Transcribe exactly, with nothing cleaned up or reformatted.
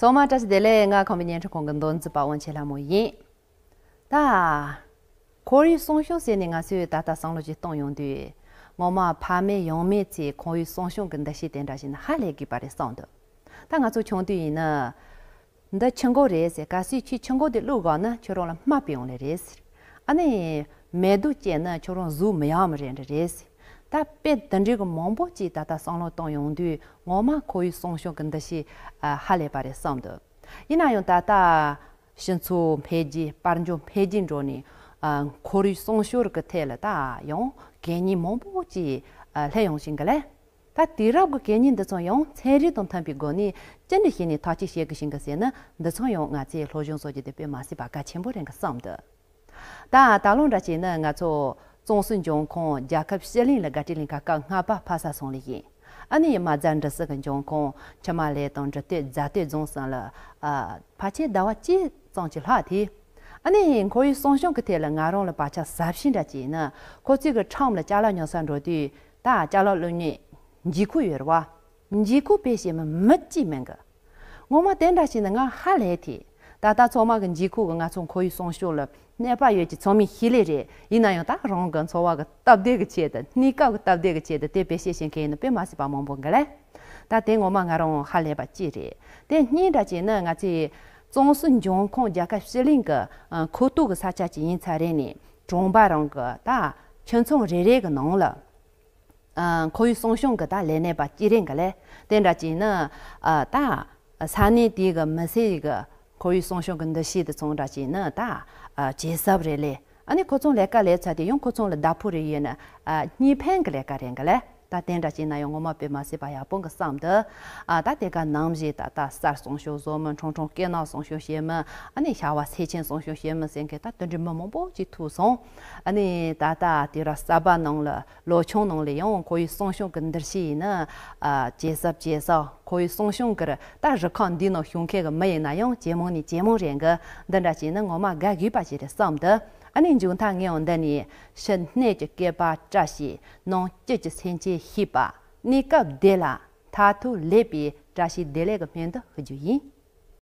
ཐོག་མར་བཀྲ་ཤིས་བདེ་ལེགས། ང་ཁམས་པའི་བརྙན་འཕྲིན་ཁང་གི་མདོ་འཛིན་པ་དབང་ཆེན་ལྷ་མོ་ཡིན། ད། ཁོར་ཡུག་སྲུང་སྐྱོབ་ཟེར་ནས་ང་ཚོས་ད་ལྟ་བསམ་བློ་ཅིག་གཏོང་ཡོང་དུས། ངོ་མ་ཕ་མེས་ཡང་མེས་ཚོས་ཁོར་ཡུག་སྲུང་སྐྱོབ་ཀྱི་འདུ་ཤེས་དེ་འདྲ་ཞིག་ནི་ཧ་ལས་དགོས་པ་རེད་བསམ་འདུག་ད་ང་ཚོ་ཆུང་དུས་ཡིན་ན། འདི་ཆུ་འགོ་རེད་ཟེར། གལ་སྲིད་ཁྱོས་ཆུ་འགོ་དེ་བླུགས་དགོས་ན་ཁྱོད་རང་ལ་རྨ་བུད་ཡོང་ལེ་རེད་ཟེར། ཨ་ནི། མེ་རྡོ་བཅད་ན་ཁྱོད་རང་གཟུགས་མི་ཡག་མི་རེད་འདྲ་རེད་ཟེར། ད་དཔེ་དེ་འདྲའི་གི་མང་པོ་ཅིག་ད་ལྟ་བསམ་བློ་གཏོང་ཡོང་དུས་ངོ་མ་ཁོར་ཡུག་སྲུང་སྐྱོབ་ཀྱི་འདུ་ཤེས་ཨ་ཧ་ལས་པ་རེད་བསམ་འདུག་ཡིན་ན་ཡང་ད་ལྟ་སྤྱི་ཚོགས་འཕེལ་རྒྱས་དཔལ་འབྱོར་འཕེལ་རྒྱས་འགྲོ་ནས་ཨ་ཁོར་ཡུག་སྲུང་སྐྱོབ་ཀྱི་ཐད་ལ་ད་ཡང་གད་སྙིགས་མང་པོ་ཅིག་ཨ་སླེབས་ཡོང་བཞིན་གི་ལས། ད་དུས་རབས་ཀྱི་གད་སྙིགས་འདི་ཚོ་ཡང་ཚན་རིག་དང་མཐུན་པའི་སྒོ་ནས་ཅི་འདྲ་བྱས་ནས་ཐག་གཅོད་བྱེད་དགོས་བཞིན་གི་ཟེར་ན། འདི་ཚོ་ཡང་ང་ཚོས་སློབ་སྦྱོང་སོགས་ཀྱི་དེ་དཔེ་མ་སྲིད་པ་གལ་ཆེན་པོ་རེད་གི་བསམ་འདུག་ད་ད་ལོ་འདྲ་བྱས་ན་ང་ཚོ་ཙོང་སུ་འབྱུང་ཁུངས་རྒྱལ་ཁབ་སྤྱི་གླིང་ལ་བརྒལ་ཁྲིམས་གླིང་ག་སྐབས་ལྔ་པ་ཕ་ས་སོང་ལེ་ཡིན། ཨ་ནི་མ་རྩ་འབྲི་སྲོལ་གྱི་འབྱུང་ཁུངས་ཁྲི་མ་ལས་དང་འབྲི་སྟོད་རྫ་སྟོད་རྫོང་གསུམ་ལ་ཨ་ཕལ་ཆེར་ཟླ་བ་གཅིག་ཙམ་གྱི་ལྷག་དེ། ཨ་ནི་ཁོར་ཡུག་སྲུང་སྐྱོབ་ཀྱི་ཐད་ལ་ང་རང་ལ་བག་ཆགས་ཟབ་ཤིང་འདྲ་ཅིག་ཡིན་ན། ཁོ་ཚོས་གི་ཁྲོམ་ལ་ཅ་ལག་ཉོ་ས་འགྲོ་དུས་ད་ཅ་ལག་བླུགས་ནས་འགྱིག་ཁུག་ཡོད་རེད་བ། འགྱིག་ཁུག་བེད་སྤྱད་མི་མི་གཅིག་མེད་གི། ངོ་མ་དེ་འདྲ་ཞིག་ནི་ང་ཧ་ལས་ཐལ། ད་ལྟ་ཚང་མ་གི་འགྱིག་ཁུག་གི་ང་ཚོ་ཁོར་ཡུག་སྲུང་སྐྱོབ་ལ་གནོད་པ་ཡོད་ཀྱི་ཚང་མས་ཤེས་ལེ་རེད། ཡིན་ན་ཡང་ད་རང་གི་འཚོ་བ་གི་སྟབས་བདེ་གི་ཆེད་དུ། གནས་སྐབས་གི་སྟབས་བདེ་གི་ཆེད་དུ་དེ་བེད་སྤྱད་བྱེད་མཁན་ཡིན་ན་དཔེ་མ་སྲིད་པ་མང་པོ་འགི་ལས། ད་དེ་ངོ་མ་ང་རང་ཧ་ལས་པ་གཅིག་རེད། དེ་གཉིས་འདྲ་བྱས་ན་ང་ཚོའི་ཙོང་སུ་འབྱུང་ཁུངས་རྒྱལ་ཁབ་སྤྱི་གླིང་གི་ཁོངས་གཏོགས་གི་ས་ཆ་ཅིག་ཡིན་ཚར་རེད་ནས། གྲོང་པ་རང་གི་ད་ཁྱིམ་ཚང་རེ་རེ་གི་ནང་ལ། ཨ་ཁོར་ཡུག་སྲུང་སྐྱོབ་ཀྱི་ད་ལས་གནས་པ་གཅིག་རེད་གི་ལས། དེ་འདྲ་བྱས་ན་ཨ་ད་ས་གནས་དེའི་གི་མི་སེར་གི་ཁོར་ཡུག་སྲུང་སྐྱོབ་ཀྱི་འདུ་ཤེས་དེ་ཚོ་འདྲ་བྱས་ན་ད་ཨ་ཇེ་ཟབ་རེད་ལས། ཨ་ནི་ཁོ་ཚོ་ལས་ཀ་ལས་ཚར་དུས་ཡང་ཁོ་ཚོ་ལ་བདག་པོ་རེ་ཡོད་ན་ཨ་གཉིས་ཕན་གི་ལས་ཀ་རེད་གི་ལས། ད་དེ་འདྲ་བྱས་ན་ཡང་ངོ་མ་དཔེ་མ་སྲིད་པ་ཡག་པོ་གི་བསམ་འདུག་ཨ་ད་དེ་ག་ནང་བཞིན་ད་ལྟ་གསར་སྲུང་སྐྱོབ་བཟོ་མི། ཁྲོང་ཁྲོང་སྐེ་ནག་སྲུང་སྐྱོབ་བྱེད་མི། ཨ་ནི་ཤ་བ་སེ་ཆེན་སྲུང་སྐྱོབ་བྱེད་མི་ཟེར་མཁན་ད་དེ་འདྲའི་མི་མང་པོ་ཅིག་ཐུག་སོང་། ཨ་ནི་ད་ལྟ་དུས་རབས་གསར་པ་ནང་ལ། ལོ་ཆུང་ནང་ལ་ཡང་ཁོར་ཡུག་སྲུང་སྐྱོབ་ཀྱི་འདུ་ཤེས་ཡིན་ན། ཨ་ཇེ་ཟབ་ཇེ་ཟབ། ཁོར་ཡུག་སྲུང་སྐྱོབ་ཀྱི་ད་རུ་ཁག་འདིའི་ནང་ཞུགས་མཁན་གྱི་མི་ཡིན་ན་ཡང་ཇེ་མང་ནས་ཇེ་མང་རེད་གི། འདི་འདྲ་བྱས་ན་ངོ་མ་དགའ་དགོས་པ་ཞིག་རེད་བསམ་འདུག་ཨ་ནི་མཇུག་མཐར་ངས་ཡང་འདི་ནས་ཕྱི་སྣོད་ཀྱི་བསྐལ་པ་བཀྲ་ཤིས། ནང་བཅུད་ཀྱི་སེམས་ཅན་སྐྱིད་པ། གནས་སྐབས་བདེ་ལ་མཐར་ཐུག་ལེགས་པའི་བཀྲ་ཤིས་བདེ་ལེགས་ཀྱི་སྨོན་འདུན་ཞུ་རྒྱུ་ཡིན།